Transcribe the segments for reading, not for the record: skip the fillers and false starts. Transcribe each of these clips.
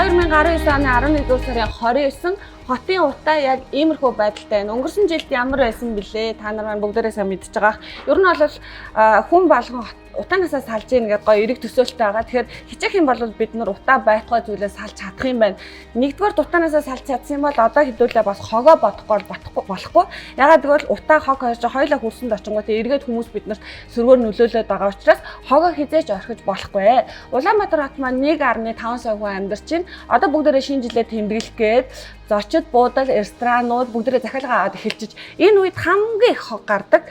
2019 оны 11-р сарын 29 хотын утаа яг иймэрхүү байдалтай байна. Өнгөрсөн жилд ямар байсан бilé? Та нар маань бүгдээрээ сайн мэдж байгаа. Ер нь бол хүн болгон утаанаасаа салж ийн гэдэг гоё эрэг төсөөлттэй байгаа. Тэгэхээр хичээх юм бол бид нар утаа байтугай зүйлээ салж чадах юм байна. Нэгдүгээр утаанаасаа салж чадсан юм бол одоо хэдүүлээ бас хогоо бодохгүй бол болохгүй. Ягаад гэвэл утаа хог хоёр чинь хоёулаа хөрсөнд очингууд эргээд хүмүүс биднэрт сөргөөр нөлөөлөд байгаа учраас хогоо хизээж орхиж болохгүй. Улаанбаатар хот маань 1.5 сая хүн амьдарч байна. Одоо бүгдээрээ шинэ жилээ тэмдэглэх гээд зочид буудал, ресторанууд бүгдээрээ захиалга аваад эхэлчихэж энэ үед хамгийн их хог гардаг.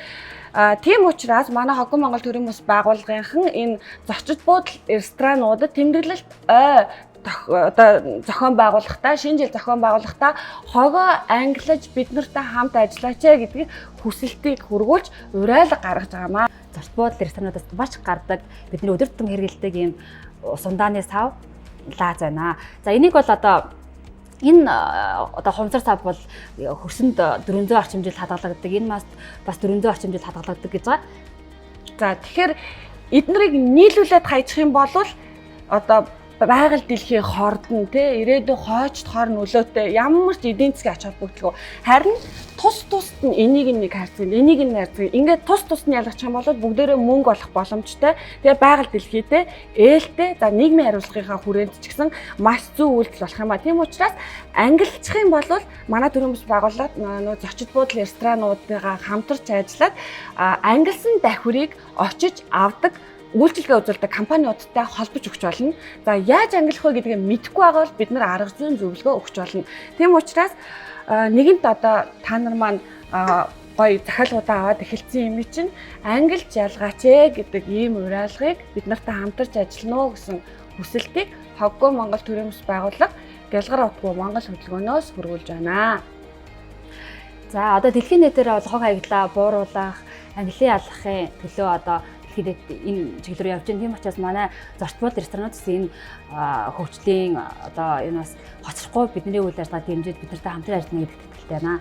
Тийм учраас манай Хоггон Монгол төрийн бас байгууллагынхан энэ зочид буудал, ресторануудад тэмдэглэлт ой одоо зохион байгуулахдаа, шинэ жил зохион байгуулахдаа хогоо ангилаж бид нартай хамт ажиллаач ээ гэдгийг хүсэлтийг хүргүүлж уриалга гаргаж байгаамаа. Зочид буудал, ресторануудаас маш гардаг бидний өдөр тутам хэрэглэдэг ийм сундааны сав лааз байна. За, энийг бол одоо энэ одоо хумсар сав бол хөрсөнд 400 орчим жил хадгалагддаг. Энэ маст бас 400 орчим жил хадгалагддаг гэж байгаа. За, тэгэхээр эднэрийг нийлүүлээд хайчих юм бол одоо байгаль дэлхийн хордон те ирээдүйн хойчд хор нөлөөтэй ямар ч эдийн засгийн ач холбогдолгүй. Харин тус тусд нь энийг нэг харьцан, энийг нь харьцан. Ингээд тус тус нь ялгачих юм бол бүгдээрээ мөнгө олох боломжтой. Тэгээ байгаль дэлхийдээ ээлтэй, за нийгмийн хариуцлагынхаа хүрээнд ч гэсэн маш зөв үйлдэл болох юм а. Тийм учраас ангилчих юм бол манай төрийн бас байгууллага нөө зочид буудал, ресторануудыгаа хамтарч ажиллаад ангилсан дахврыг очиж авдаг үйлчилгээ үзүүлдэг компаниудтай холбож өгч болно. За, яаж ангилах вэ гэдгийг мэдэхгүй байгаа бол бид нар арга зүйн зөвлөгөө өгч болно. Тийм учраас нэгэнт одоо та нар маань гоё захиалгуудаа аваад эхэлсэн юм чинь ангилж ялгаач ээ гэдэг ийм уриалгыг бид нартай хамтарч ажиллана уу гэсэн хүсэлтийг Хоггон Монгол төрийн бас байгууллага Гялгар утгүй Монгол хөдөлгөөнөөс хүргүүлж байна. За, одоо дэлхийн нийтээр бол хог хаягдлаа бууруулах, ангилын ялахын төлөө одоо дэлхийд энэ чиглэл рүү явж байна. Тийм учраас манай зочид буудал, ресторанууд энэ хөгжлийн одоо энэ бас хоцрохгүй бидний үйл ажиллагаа дэмжиж бид нартай хамтран ажиллана гэдэгт итгэлтэй байна.